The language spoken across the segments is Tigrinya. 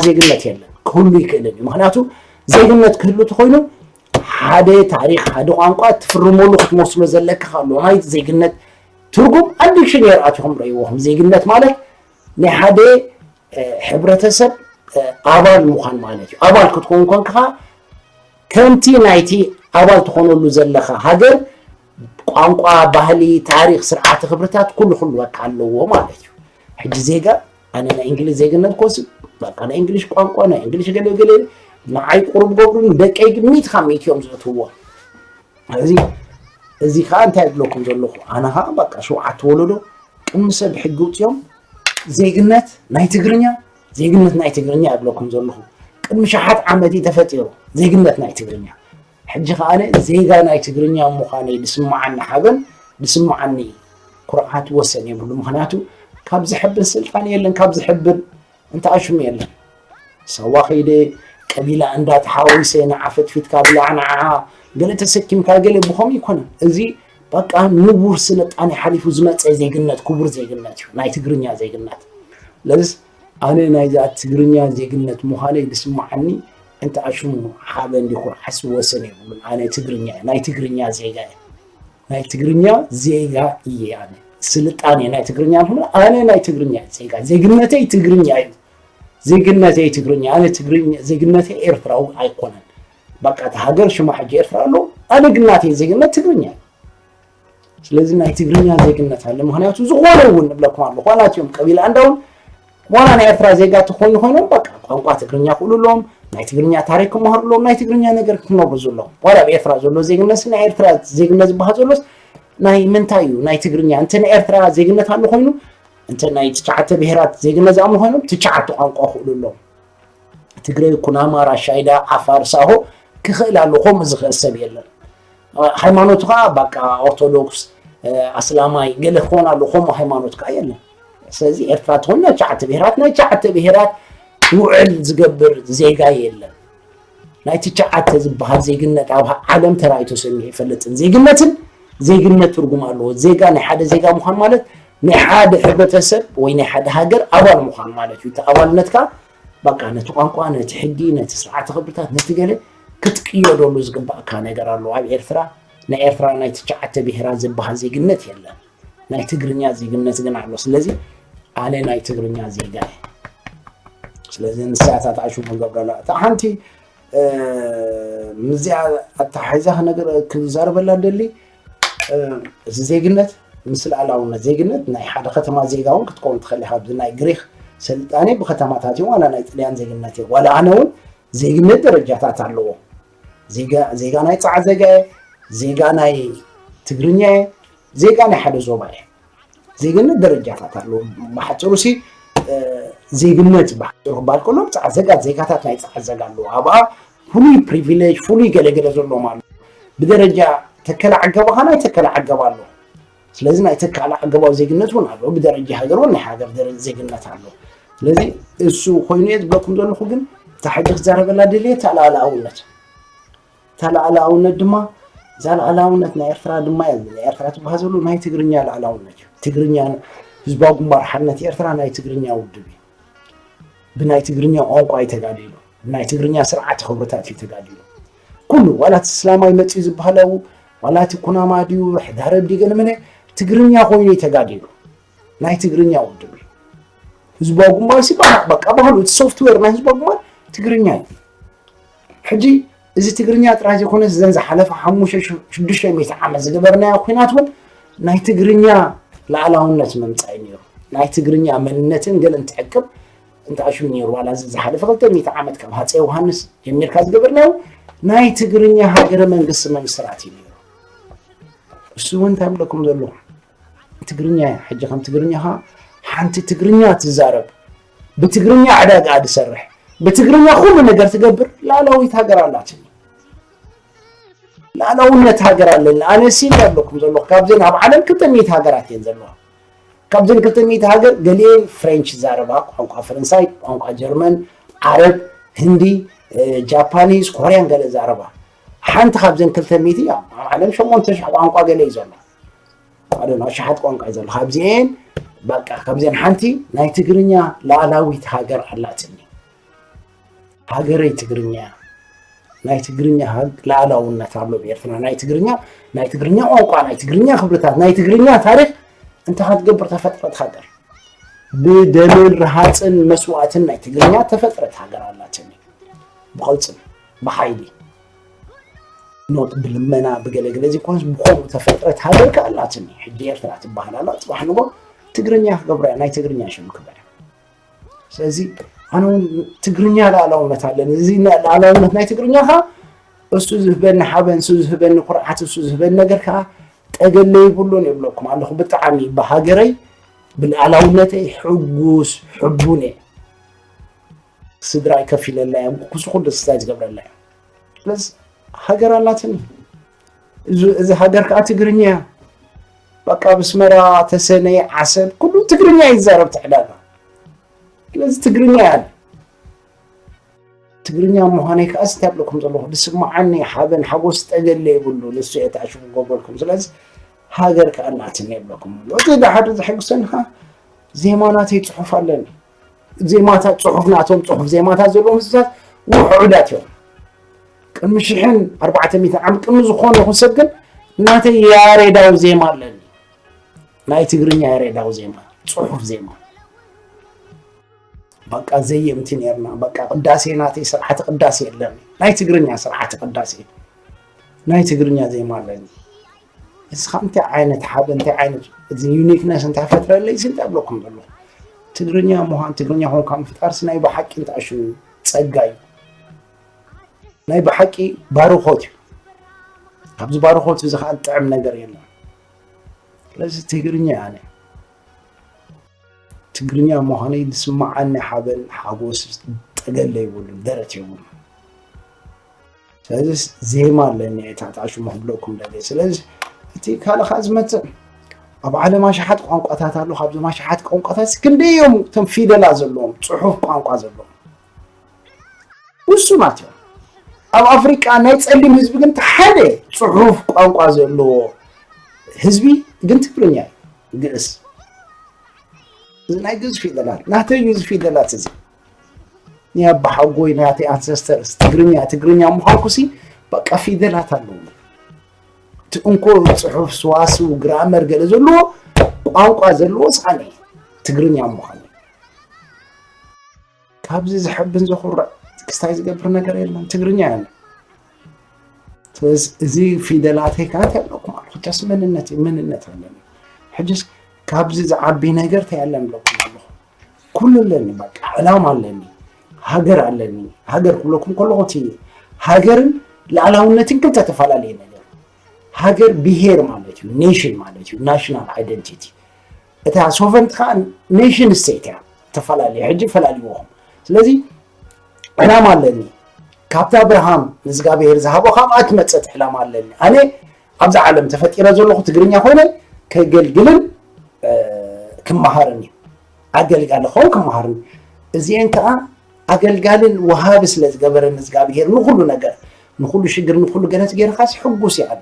ዜግነት የለን፣ ክህሉ ይክእልን እዩ። ምክንያቱ ዜግነት ክህሉ ተኮይኑ ሓደ ታሪክ፣ ሓደ ቋንቋ ትፍርመሉ ክትመስሎ ዘለካ ኣሎ። ናይ ዜግነት ትርጉም ኣብ ዲክሽነሪ ኣትኹም ረእይዎ። ዜግነት ማለት ናይ ሓደ ሕብረተሰብ ኣባል ምዃን ማለት እዩ። ኣባል ክትኮን ኮንካ ከምቲ ናይቲ ኣባል ትኾነሉ ዘለኻ ሃገር ቋንቋ፣ ባህሊ፣ ታሪክ፣ ስርዓተ ክብርታት ኩሉ ኩሉ በቃ ኣለዎ ማለት እዩ። ሕጂ ዜጋ ኣነ ናይ እንግሊዝ ዜግነት ክወስድ በቃ ናይ እንግሊሽ ቋንቋ ናይ እንግሊሽ ገለ ገለ ንዓይ ቁሩብ ገብሩን ደቀይ ግን ሚእቲ ካብ ሚእቲ እዮም ዘእትዎ። እዚ እዚ ከዓ እንታይ ይብለኩም ዘለኹ ኣነ ከዓ በቃ ሸውዓተ ወለዶ ቅድሚ ሰብ ሕጊ ውፅኦም ዜግነት ናይ ትግርኛ ዜግነት ናይ ትግርኛ ይብለኩም ዘለኹ ቅድሚ ሸሓት ዓመት እዩ ተፈጢሩ ዜግነት ናይ ትግርኛ። ሕጂ ከዓ ኣነ ዜጋ ናይ ትግርኛ ምዃነይ ዝስምዓኒ ሓበን ዝስምዓኒ ኩርዓት ወሰን የብሉ። ምክንያቱ ካብ ዝሕብን ስልጣን የለን ካብ ዝሕብን እንተ ኣሽሙ የለን። ሳዋ ከይደ ቀቢላ እንዳ ተሓዋዊሰ ንዓ ፈትፊትካ ብላዕ ንዓ ገለ ተሰኪምካ ገለ ብኸም ይኮነ እዚ በቃ ንቡር ስልጣኔ ሓሊፉ ዝመፀ ዜግነት ክቡር ዜግነት እዩ ናይ ትግርኛ ዜግነት። ለዚ ኣነ ናይዛ ትግርኛ ዜግነት ምዃነይ ዝስምዓኒ እንተ ኣሽሙ ሓበን ዲኹን ዓስቢ ወሰን የብሉን። ኣነ ትግርኛ እየ፣ ናይ ትግርኛ ዜጋ እየ። ናይ ትግርኛ ዜጋ እየ ኣነ። ስልጣኔ ናይ ትግርኛ ንክብል ኣነ ናይ ትግርኛ ዜጋ፣ ዜግነተይ ትግርኛ እዩ። ዜግነተይ ትግርኛ፣ ኣነ ትግርኛ ዜግነተይ ኤርትራዊ ኣይኮነን። በቃ እታ ሃገር ሽማ ሕጂ ኤርትራ ኣሎ፣ ኣነ ግን ናተይ ዜግነት ትግርኛ እዩ። ስለዚ ናይ ትግርኛ ዜግነት ኣለ። ምክንያቱ ዝኾነ እውን ንብለኩም ኣለኹ፣ ዋላ እቲኦም ቀቢላ እንዳውን ዋላ ናይ ኤርትራ ዜጋ ተኮይኑ ኮይኖም በቃ ቋንቋ ትግርኛ ክእሉ ኣለዎም፣ ናይ ትግርኛ ታሪክ ክመሃሩ ኣለዎም፣ ናይ ትግርኛ ነገር ክነብሩ ዘለዎም። ዋላ ኣብ ኤርትራ ዘሎ ዜግነት ናይ ኤርትራ ዜግነት ዝበሃል ዘሎስ ናይ ምንታይ እዩ? ናይ ትግርኛ እንተ ናይ ኤርትራ ዜግነት ኣሎ ኮይኑ እንተ ናይ ትሽዓተ ብሄራት ዜግነት ዝኣምኑ ኮይኖም ትሽዓተ ቋንቋ ክእሉ ኣለዎም። ትግረ፣ ኩናማ፣ ራሻይዳ፣ ዓፋር፣ ሳሆ ክኽእል ኣሎ። ከምኡ ዝኽእል ሰብ የለን። ሃይማኖቱ ከዓ በቃ ኦርቶዶክስ፣ ኣስላማይ ገለ ክኾን ኣሎ። ከምኡ ሃይማኖት ከዓ የለን። ስለዚ ኤርትራ ትኾን ናይ ትሽዓተ ብሄራት ናይ ትሽዓተ ብሄራት ውዕል ዝገብር ዜጋ የለን። ናይ ትሽዓተ ዝበሃል ዜግነት ኣብ ዓለም ተራእዩ ተሰሚዑ ይፈልጥን። ዜግነትን ዜግነት ትርጉም ኣለዎ። ዜጋ ናይ ሓደ ዜጋ ምዃን ማለት ናይ ሓደ ሕብረተሰብ ወይ ናይ ሓደ ሃገር ኣባል ምዃን ማለት እዩ። እቲ ኣባልነትካ በቃ ነቲ ቋንቋ፣ ነቲ ሕጊ፣ ነቲ ስርዓተ ክብርታት፣ ነቲ ገለ ክትቅየደሉ ዝግባእካ ነገር ኣሎ። ኣብ ኤርትራ ናይ ኤርትራ ናይ ትሽዓተ ብሄራት ዝበሃል ዜግነት የለን። ናይ ትግርኛ ዜግነት ግን ኣሎ። ስለዚ ኣነ ናይ ትግርኛ ዜጋ እየ። ስለዚ ንሳታት ኣሽሙ ገብረላ እታ ሓንቲ ምዚኣ ኣተሓሒዛ ነገር ክዛረበላ ደሊ እዚ ዜግነት ምስ ልኣላውነት ዜግነት ናይ ሓደ ከተማ ዜጋ እውን ክትከውን ትኽእል ኢኻ። ኣብዚ ናይ ግሪክ ስልጣኔ ብከተማታት እዩ ዋላ ናይ ጥልያን ዜግነት እዩ ዋላ ኣነ እውን ዜግነት ደረጃታት ኣለዎ። ዜጋ ናይ ፃዓ ዜጋ እየ፣ ዜጋ ናይ ትግርኛ እየ፣ ዜጋ ናይ ሓደ ዞባ እየ። ዜግነት ደረጃታት ኣለዎ። ብሓፂሩ ሲ ዜግነት ብሓፂሩ ክበሃል ከሎ ፃዓ ዜጋ ዜጋታት ናይ ፃዓ ዜጋ ኣለዎ። ኣብኣ ፍሉይ ፕሪቪሌጅ ፍሉይ ገለገለ ዘለዎም ኣለዎ። ብደረጃ ተከለ ዓገባኻ ናይ ተከለ ዓገባ ኣለዎ። ስለዚ ናይ ተካለ ኣገባብ ዜግነት እውን ኣሎ። ብደረጃ ሃገር እውን ናይ ሃገር ዜግነት ኣሎ። ስለዚ እሱ ኮይኑ እየ ዝብለኩም ዘለኹ። ግን እታ ሕጂ ክዛረበላ ደልየ እታ ልኣላውነት እታ ልኣላውነት ድማ እዛ ልኣላውነት ናይ ኤርትራ ድማ ናይ ኤርትራ ትበሃል ዘሎ ናይ ትግርኛ ልኣላውነት እዩ። ትግርኛ ህዝባዊ ግንባር ሓርነት ኤርትራ ናይ ትግርኛ ውድብ እዩ። ብናይ ትግርኛ ቋንቋ እዩ ተጋዲሉ። ብናይ ትግርኛ ስርዓተ ክብርታት እዩ ተጋዲሉ። ኩሉ ዋላ እቲ እስላማይ መፅዩ ዝበሃለው ዋላ እቲ ኩናማ ድዩ ሕዳረብ ድዩ ገለመለ ትግርኛ ኮይኑ እዩ ተጋዲሉ። ናይ ትግርኛ ውድብ እዩ። ህዝባዊ ግንባር ሲ በቃ ባህሉ እቲ ሶፍትዌር ናይ ህዝባዊ ግንባር ትግርኛ እዩ። ሕጂ እዚ ትግርኛ ጥራይ ዘይኮነስ እዘን ዝሓለፈ ሓሙሽተ ሽዱሽተ ሚእቲ ዓመት ዝገበርናዮ ኲናት እውን ናይ ትግርኛ ልኣላውነት ምምፃእ እዩ ነይሩ። ናይ ትግርኛ መንነትን ገለን ትዕቅብ እንተኣሽሙ ነይሩ። ዋላ እዚ ዝሓለፈ ክልተ ሚእቲ ዓመት ካብ ሃፀይ ዮሃንስ ጀሚርካ ዝገበርናዮ ናይ ትግርኛ ሃገረ መንግስቲ ምምስራት እዩ ነይሩ። እሱ እውን እንታይ ብለኩም ዘለኹ ትግርኛ እያ። ሕጂ ከም ትግርኛ ኸዓ ሓንቲ ትግርኛ ትዛረብ፣ ብትግርኛ ዕዳጋ ትሰርሕ፣ ብትግርኛ ኩሉ ነገር ትገብር ላእላዊት ሃገር ኣላትኒ። ላእላውነት ሃገር ኣለኒ። ኣነ ሲ ኣለኩም ዘለኹ ካብዘን ኣብ ዓለም ክልተ ሚእቲ ሃገራት እየን ዘለዋ። ካብዘን ክልተ ሚእቲ ሃገር ገሊኤን ፍሬንች ዛረባ፣ ቋንቋ ፈረንሳይ፣ ቋንቋ ጀርመን፣ ዓረብ፣ ህንዲ፣ ጃፓኒዝ፣ ኮርያን ገለ ዛረባ። ሓንቲ ካብዘን ክልተ ሚእቲ ኣብ ዓለም ሸሞንተ ሽሕ ቋንቋ ገለ እዩ ዘሎ። ኣደን ኣሽሓት ቋንቋ እዩ ዘሎ። ካብዚኤን በቃ ካብዚኤን ሓንቲ ናይ ትግርኛ ላእላዊት ሃገር ኣላትኒ። ሃገረይ ትግርኛ፣ ናይ ትግርኛ ሃግ-፣ ላዕላውነት ኣሎ ብኤርትራ። ናይ ትግርኛ፣ ናይ ትግርኛ ቋንቋ፣ ናይ ትግርኛ ክብርታት፣ ናይ ትግርኛ ታሪኽ እንተ ክትገብር ተፈጥረት ሃገር። ብደምን ረሃፅን መስዋእትን ናይ ትግርኛ ተፈጥረት ሃገር ኣላትኒ። ብቐልፅም፣ ብሓይሊ፣ ኖት ብልመና፣ ብገለ ገለ ዘይኮነስ ብኸምኡ ተፈጥረት ሃገር ከ ኣላትኒ። ሕጂ ኤርትራ ትበሃል ኣላ፣ ፅባሕ ንጎ ትግርኛ ክገብራ እያ፣ ናይ ትግርኛ ሽም ክብላ እያ። ስለዚ ኣነ እውን ትግርኛ ላዕላውነት ኣለኒ። እዚ ና-፣ ላዕላውነት ናይ ትግርኛ ከ እሱ ዝህበኒ ሓበን፣ እሱ ዝህበኒ ኩርዓት፣ እሱ ዝህበኒ ነገር ከ ጠገለ ይብሉን ይብለኩም ኣለኹ። ብጣዕሚ ብሃገረይ ብላዕላውነተይ ሕጉስ ሕቡን እየ። ስድራይ ከፊለላ እየ፣ ኩሱ ኩሉ ስድራይ ዝገብረላ እየ። ስለዚ ሃገር ኣላትኒ። እዚ፣ እዚ ሃገር ከኣ ትግርኛ እያ። በቃ ብስመራ፣ ተሰነይ፣ ዓሰብ ኩሉ ትግርኛ እዩ ዝዛረብ እቲ ዕዳጋ። ስለዚ ትግርኛ እያ። ትግርኛ ምዃነይ ከኣ እንታይ እብለኩም ዘለኹ፣ ዝስምዓኒ ሓበን ሓጎስ ጠገለ ይብሉ። ንሱ እየ ተኣሽሙ ጎበልኩም። ስለዚ ሃገር ከኣ ኣላትኒ እብለኩም ኣለኹ። እቲ ደሓር ዘሐጉሰኒ ከኣ ዜማ ናተይ ጽሑፍ ኣለኒ። ዜማታት ጽሑፍ ናቶም፣ ጽሑፍ ዜማታት ዘለዎም ህዝብታት ውሑዳት እዮም። ቅድሚ ሽሕን ኣርባዕተ ሚእትን ዓመት ቅድሚ ዝኾነ ይኹን ሰብ ግን ናተይ ያሬዳዊ ዜማ ኣለኒ። ናይ ትግርኛ ያሬዳዊ ዜማ፣ ጽሑፍ ዜማ። በቃ ዘየምቲ ነርና። በቃ ቅዳሴ ናተይ ስርዓተ ቅዳሴ ኣለኒ። ናይ ትግርኛ ስርዓተ ቅዳሴ። ናይ ትግርኛ ዜማ ኣለኒ። እስኻ እንታይ ዓይነት ሓበን፣ እንታይ ዓይነት እዚ ዩኒክነስ እንታይ ፈጥረለይ? እዚ እንታይ እብለኩም ዘለኹ? ትግርኛ ምዃን፣ ትግርኛ ኾንካ ምፍጣርሲ ናይ ብሓቂ እንታይ ሽሙ ጸጋ እዩ። ናይ ብሓቂ ባርኾት እዩ። ካብዚ ባርኾት እዚ ኸኣ ጥዕም ነገር የለን። ስለዚ ትግርኛ እየ ኣነ። ትግርኛ ምዃነይ ዝስምዓኒ ሓበን፣ ሓጎስ ጠገለ ይብሉን፣ ደረት የብሉን። ስለዚ ዜማ ኣለኒ፣ እታ፣ እታ ሽሙ ክብለኩም ደልየ። ስለዚ እቲ ካልእ ኸኣ ዝመጽእ፣ ኣብ ዓለም ኣሽሓት ቋንቋታት ኣሎ። ካብዞም ኣሽሓት ቋንቋታት ክንደይ እዮም እቶም ፊደላት ዘለዎም፣ ጽሑፍ ቋንቋ ዘለዎም? ውሱናት እዮም። ኣብ ኣፍሪቃ ናይ ጸሊም ህዝቢ ግን እቲ ሓደ ጽሑፍ ቋንቋ ዘለዎ ህዝቢ ግን ትግርኛ እዩ፣ ግእዝ። እዚ ናይ ግእዝ ፊደላት፣ ናተይ እዩ እዚ ፊደላት እዚ። ናይ ኣባሓጎይ፣ ናተይ ኣንሰስተርስ ትግርኛ፣ ትግርኛ ምዃንኩሲ በቃ ፊደላት ኣለዎ። እቲ እንኮ ጽሑፍ፣ ሰዋስው፣ ግራመር ገለ ዘለዎ ቋንቋ ዘለዎ ሳነ ትግርኛ ምዃኑ። ካብዚ ዝሕብን ዘኹርዕ ክስታይ ዝገብር ነገር የለን። ትግርኛ እያ። ስለዚ እዚ ፊደላተይ ከኣ እንታይ ኣለኩም ኣለኹ? ጃስ መንነት እዩ፣ መንነት ኣለኒ። ሕጅስ ካብዚ ዝዓቢ ነገር እንታይ ኣለኒ ኣለኩም ኣለኹ? ኩሉ ኣለኒ፣ በቃ ዕላማ ኣለኒ፣ ሃገር ኣለኒ። ሃገር ክብለኩም ከለኹ እቲ ሃገርን ልኣላውነትን ክልተ ተፈላለየ ነገር። ሃገር ብሄር ማለት እዩ፣ ኔሽን ማለት እዩ፣ ናሽናል ኣይደንቲቲ። እታ ሶቨንት ከዓ ኔሽን ስቴት እያ፣ ተፈላለየ። ሕጂ ፈላልይዎም። ስለዚ ዕላማ ኣለኒ፣ ካብቲ ኣብርሃም ንእግዚኣብሔር ዝሃቦ ካብኣ ትመጸት ዕላማ ኣለኒ። ኣነ ኣብዛ ዓለም ተፈጢረ ዘለኹ ትግርኛ ኮይነ ከገልግልን፣ እ፣ ክመሃርን እዩ። ኣገልጋሊ ክኸውን ክመሃርን። እዚአን ከዓ ኣገልጋልን ወሃቢ ስለ ዝገበረኒ እግዚኣብሔር ንኹሉ ነገር፣ ንኹሉ ሽግር፣ ንኹሉ ገነት ገይርካስ ሕጉስ እየ ኣነ።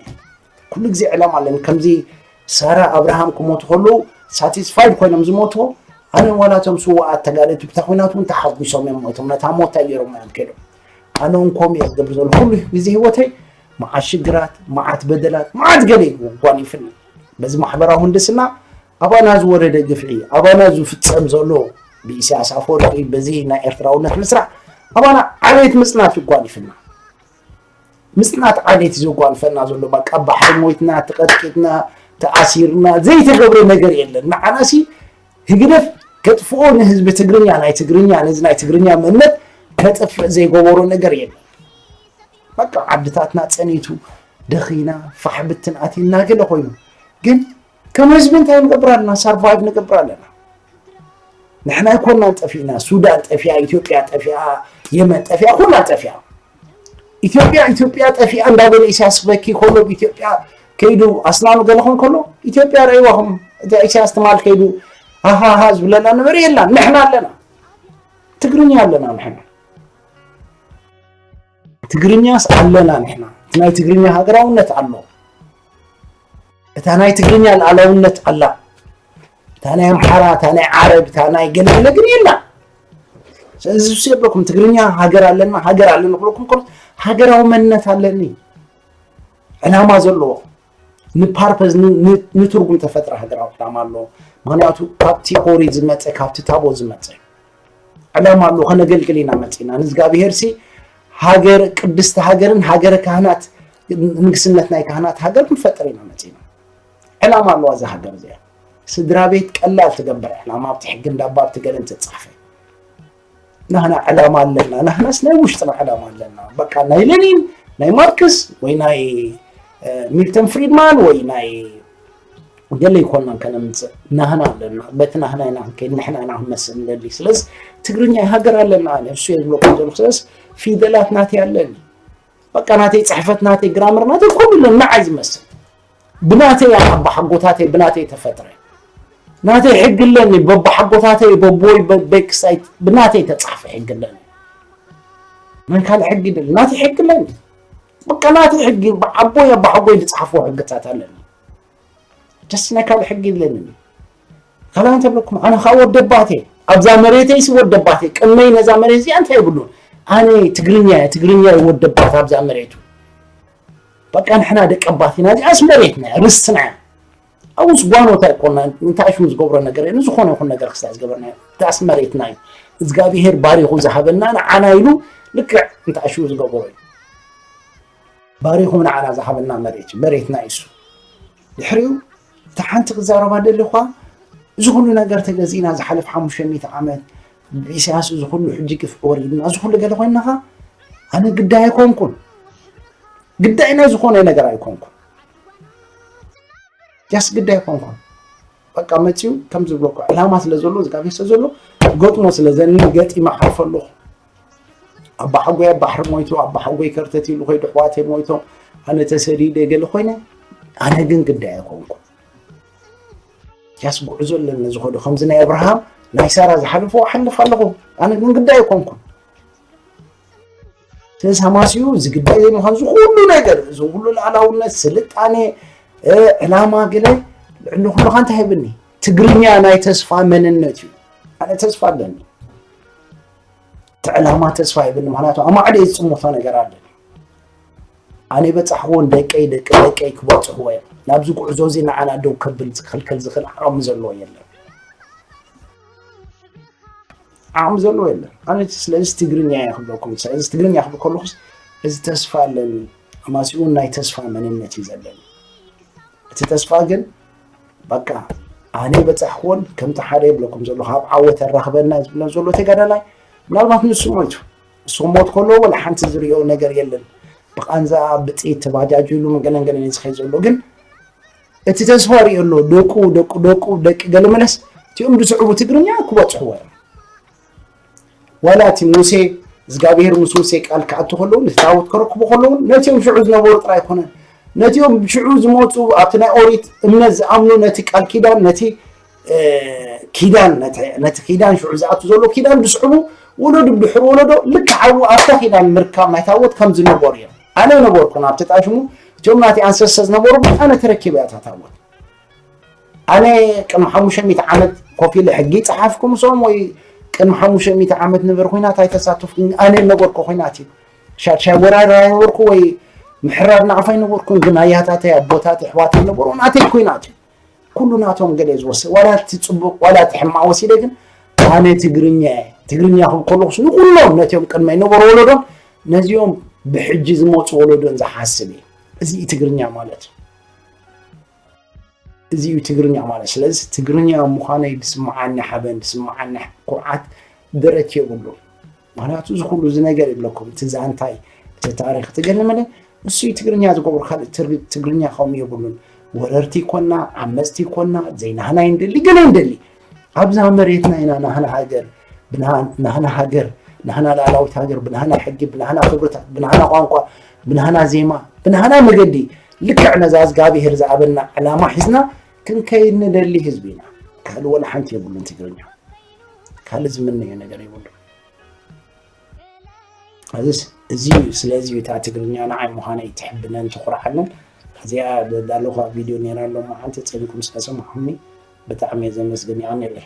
ኩሉ ግዜ ዕላማ ኣለኒ። ከምዚ ሳራ ኣብርሃም ክሞቱ ከለዉ ሳቲስፋይድ ኮይኖም ዝሞቱ፣ ኣነ ዋላ እቶም ስውኣት ተጋደልቲ ብታ ኲናት እውን ተሓጒሶም እዮም ሞይቶም። ነታ ሞት እንታይ ገይሮም እዮም ከይዶም? ኣነ እውን ከምኡ እየ ዝገብር ዘሎ። ኩሉ ግዜ ህይወተይ መዓት ሽግራት፣ መዓት በደላት፣ መዓት ገለ እዩ ጓኒፍኒ። በዚ ማሕበራዊ ህንድስና ኣባና ዝወረደ ግፍዒ፣ ኣባና ዝፍጸም ዘሎ ብኢሳያስ ኣፈወርቂ በዚ ናይ ኤርትራውነት ምስራሕ ኣባና ዓሌት ምጽናት እዩ ጓኒፍና። ምጽናት ዓሌት እዩ ዘጓንፈና ዘሎ። በቃ ባሕሪ ሞይትና፣ ተቐጥቂጥና፣ ተኣሲርና፣ ዘይተገብረ ነገር የለን። ንዓናሲ ህግደፍ ከጥፍኦ ንህዝቢ ትግርኛ፣ ናይ ትግርኛ፣ ነዚ ናይ ትግርኛ መንነት ከጥፍእ ዘይገበሮ ነገር የለን። በቃ ዓድታትና ጸኒቱ፣ ደኺና፣ ፋሕ ብትን ኣቲና ገለ ኮይኑ። ግን ከም ህዝቢ እንታይ ንገብር ኣለና? ሰርቫይቭ ንገብር ኣለና። ንሕና ኣይኮናን ጠፊእና፣ ሱዳን ጠፊኣ፣ ኢትዮጵያ ጠፊኣ፣ የመን ጠፊኣ፣ ኩላ ጠፊኣ። ኢትዮጵያ፣ ኢትዮጵያ ጠፊኣ እንዳበለ ኢሳያስ ክበኪ ከሎ፣ ብኢትዮጵያ ከይዱ ኣስናኑ ገለ ኾን ከሎ፣ ኢትዮጵያ ረእይዋኹም፣ እቲ ኢሳያስ ትማል ከይዱ ሃሃሃ ዝብለና ነበረ የላን። ንሕና ኣለና። ትግርኛ ኣለና ንሕና። ትግርኛስ ኣለና ንሕና። እቲ ናይ ትግርኛ ሃገራውነት ኣሎ። እታ ናይ ትግርኛ ልኣላውነት ኣላ። እታ ናይ ኣምሓራ፣ እታ ናይ ዓረብ፣ እታ ናይ ገለገለ ግን የላ። ስለዚ እሱ የብለኩም ትግርኛ ሃገር ኣለና ሃገር ኣለና ክብለኩም ከሎ ሃገራዊ መንነት ኣለኒ ዕላማ ዘለዎ ንፓርፐዝ ንትርጉም ተፈጥረ ሃገራዊ ዕላማ ኣለዎ። ምክንያቱ ካብ ቲኦሪ ዝመፀ ካብ ትታቦ ዝመፀ ዕላማ ኣለዎ። ከነገልግል ኢና መፂና ንእግዚኣብሔር ሲ ሃገር ቅድስቲ ሃገርን ሃገረ ካህናት ንግስነት ናይ ካህናት ሃገር ክንፈጥር ኢና መፂና። ዕላማ ኣለዋ እዛ ሃገር እዚኣ። ስድራ ቤት ቀላል ትገብር ዕላማ ኣብቲ ሕጊ እንዳባ ኣብቲ ገለን ትፃፈ ናህና ዕላማ ኣለና። ናህናስ ናይ ውሽጥና ዕላማ ኣለና። በቃ ናይ ሌኒን ናይ ማርክስ ወይ ናይ ሚልተን ፍሪድማን ወይ ናይ ገለ ይኮናን ከነምፅእ ናህና ኣለና። በቲ ናህና ኢና ክንከይድ ንሕና ኢና ክንመስል ንደሊ። ስለዚ ትግርኛ ሃገር ኣለና። ኣነ እሱ እየ ዝብለኩም ዘለኹ። ስለዚ ፊደላት ናተይ ኣለኒ። በቃ ናተይ ፅሕፈት ናተይ ግራመር ናተይ ኩሉ ኣለኒ። ንዓይ ዝመስል ብናተይ ኣባሓጎታተይ ብናተይ ተፈጥረ ናተይ ሕጊ ኣለኒ። በባሓጎታተይ በቦይ በበክሳይ ብናተይ ተፃሕፈ ሕጊ ኣለኒ። ናይ ካልእ ሕጊ ደሊ ናተይ ሕጊ ኣለኒ። በቃ ናተይ ሕጊ ኣቦይ ኣባሓጎይ ዝፅሓፍዎ ሕግታት ኣለኒ። ጀስት ናይ ካልእ ሕጊ የለንን። ካልኣይ እንተብለኩም ኣነ ከዓ ወደባቴ ኣብዛ መሬተይ ሲ ወደባቴ ቅመይ ነዛ መሬት እዚኣ እንታይ የብሉን። ኣነ ትግርኛ እየ ትግርኛ እዩ ወደባት ኣብዛ መሬቱ። በቃ ንሕና ደቀባት ኢና እዚኣስ መሬትና እያ ርስትና እያ። ኣውስ ጓኖት ኣይኮና እንታይ ሽም ዝገብሮ ነገር እየ ንዝኾነ ይኹን ነገር ክስታ ዝገበርና እያ እዚኣስ መሬትና እዩ። እግዚኣብሔር ባሪኹ ዝሃበና ንዓና ኢሉ ልክዕ እንታይ ሽም ዝገበሮ እዩ። ባሪኹ ንዓና ዝሃበና መሬት እዩ መሬትና እዩ እሱ። ድሕሪኡ እታ ሓንቲ ክዛረባ ደሊ እኳ እዚ ኩሉ ነገር ተገዚእና ዝሓለፍ ሓሙሽተ ሚእቲ ዓመት ብኢሳያስ እዚ ኩሉ ሕጂ ግፍዒ ወሪድና እዚ ኩሉ ገለ ኮይንናኻ ኣነ ግዳይ ኣይኮንኩን ግዳይ ናይ ዝኾነ ነገር ኣይኮንኩን ያስ ግዳይ ኣይኮንኩን በቃ መፅዩ ከም ዝብለኩ ዕላማ ስለ ዘሎ ዝጋቤ ስለ ዘሎ ገጥሞ ስለ ዘኒ ገጢመ ሓልፈ ኣለኹ ኣባሓጎይ ኣብ ባሕሪ ሞይቱ ኣባሓጎይ ከርተት ኢሉ ከይዱ ኣሕዋተይ ሞይቶም ኣነ ተሰዲደ ገለ ኮይነ ኣነ ግን ግዳይ ኣይኮንኩ ያስ ጉዕዞ ኣለኒ ዝኸዱ ከምዚ ናይ ኣብርሃም ናይ ሳራ ዝሓልፎ ኣሓልፍ ኣለኹ ኣነ ግን ግዳይ ኣይኮንኩን ስለዚ ሃማስዩ እዚ ግዳይ ዘይምዃን እዚ ኩሉ ነገር እዚ ኩሉ ልኣላውነት ስልጣኔ ዕላማ ገለ ልዕሊ ኩሉኻ እንታይ ህብኒ ትግርኛ ናይ ተስፋ መንነት እዩ ኣነ ተስፋ ኣለኒ እቲ ዕላማ ተስፋ ይብኒ ምክንያቱ ኣብ ማዕዶ ዝፅሙቶ ነገር ኣለ ኣነ በፃሕክዎ ደቀይ ደቂ ደቀይ ክበፅሕዎ እዮም ናብዚ ጉዕዞ እዚ ንዓና ደው ከብል ዝክልከል ዝኽእል ዓቕሚ ዘለዎ የለን ዓቕሚ ዘለዎ የለን ኣነ ስለዚ ትግርኛ እየ ክብለኩም ስለዚ ትግርኛ ክብል ከለኩስ እዚ ተስፋ ኣለኒ ኣማሲኡ ናይ ተስፋ መንነት እዩ ዘለኒ እቲ ተስፋ ግን በቃ ኣነ በፃሕክዎን ከምቲ ሓደ ይብለኩም ዘሎ ካብ ዓወት ኣራኽበና ዝብለን ዘሎ ተጋዳላይ ምናልባት ንሱ ሞይቱ እሱ ሞት ከሎ ወላ ሓንቲ ዝሪኦ ነገር የለን ብቃንዛ ብጥይት ተባጃጅሉ ገለን ገለን እዩ ዝኸይ ዘሎ ግን እቲ ተስፋ ሪኦ ኣሎ ደቁ ደቁ ደቁ ደቂ ገለመለስ እቲኦም ዝስዕቡ ትግርኛ ክበፅሕዎ እዮም ዋላ እቲ ሙሴ እግዚኣብሔር ምስ ሙሴ ቃል ክኣቱ ከለውን እቲ ታቦት ከረክቡ ከለውን ነቲኦም ሽዑ ዝነበሩ ጥራይ ኣይኮነን ነቲኦም ሽዑ ዝመፁ ኣብቲ ናይ ኦሪት እምነት ዝኣምኑ ነቲ ቃል ኪዳን ነቲ ኪዳን ነቲ ኪዳን ሽዑ ዝኣቱ ዘሎ ኪዳን ዝስዕቡ ወለዱ ብድሕሪ ወለዶ ልክዕ ኣብኡ ኣብታ ኪዳን ምርካብ ናይ ታቦት ከም ዝነበሩ እዮም ኣነ ነበርኩን ኣብቲ ጣሽሙ እቲኦም ናቲ ኣንሰሰ ዝነበሩ ኣነ ተረኪበ እያ ታቦት ኣነ ቅድሚ ሓሙሽተ ሚእቲ ዓመት ኮፍ ኢለ ሕጊ ይፀሓፍኩ ምስኦም ወይ ቅድሚ ሓሙሽተ ሚእቲ ዓመት ንበር ኩናት ኣይተሳተፍኩ ኣነ ነበርኩ ኩናት እዩ ሻድሻይ ወራር ኣይነበርኩ ወይ ምሕራር ንዓፍ ኣይነበርኩን ግን ኣያታተይ ኣቦታት ኣሕዋት ነበሩ ናተይ ኩናት እዩ ኩሉ ናቶም ገለ ዝወስድ ዋላ እቲ ፅቡቅ ዋላ እቲ ሕማቅ ወሲደ ግን ኣነ ትግርኛ እየ ትግርኛ ክብ ከለኩስ ንኩሎም ነቲኦም ቅድመ ይነበሩ ወለዶን ነዚኦም ብሕጂ ዝመፁ ወለዶን ዝሓስብ እየ እዚ እዩ ትግርኛ ማለት እዩ እዚ እዩ ትግርኛ ማለት ስለዚ ትግርኛ ምዃነይ ዝስምዓኒ ሓበን ዝስምዓኒ ኩርዓት ደረት የብሉ ምክንያቱ እዚ ኩሉ እዚ ነገር ይብለኩም እቲ ዛንታይ እቲ ታሪክ እቲ ገለመለ እሱ እዩ ትግርኛ ዝገብሩ ካልእ ትግርኛ ከምኡ የብሉን ወረርቲ ኮና ዓመፅቲ ኮና ዘይናህና ይንደሊ ገለ ይንደሊ ኣብዛ መሬትና ኢና ናህና ሃገር ናህና ሃገር ብናህና ላዕላዊት ሃገር ብናህና ሕጊ ብናህና ክብርታት ብናህና ቋንቋ ብናህና ዜማ ብናህና መገዲ ልክዕ ነዛ እግዚኣብሄር ዝኣበና ዕላማ ሒዝና ክንከይድ ንደሊ ህዝቢ ኢና ካልእ ወላ ሓንቲ የብሉን ትግርኛ ካልእ ዝምነዮ ነገር የብሉ እዚስ እዚ ስለዚ እታ ትግርኛ ንዓይ ምዃነይ ትሕብነን ትኹርዓንን እዚኣ ዳለኳ ቪድዮ ነይራ ሎማዓንቲ ፀኒኩም ስለሰማዕኩምኒ ብጣዕሚ እየ ዘመስግን ይቐኒለይ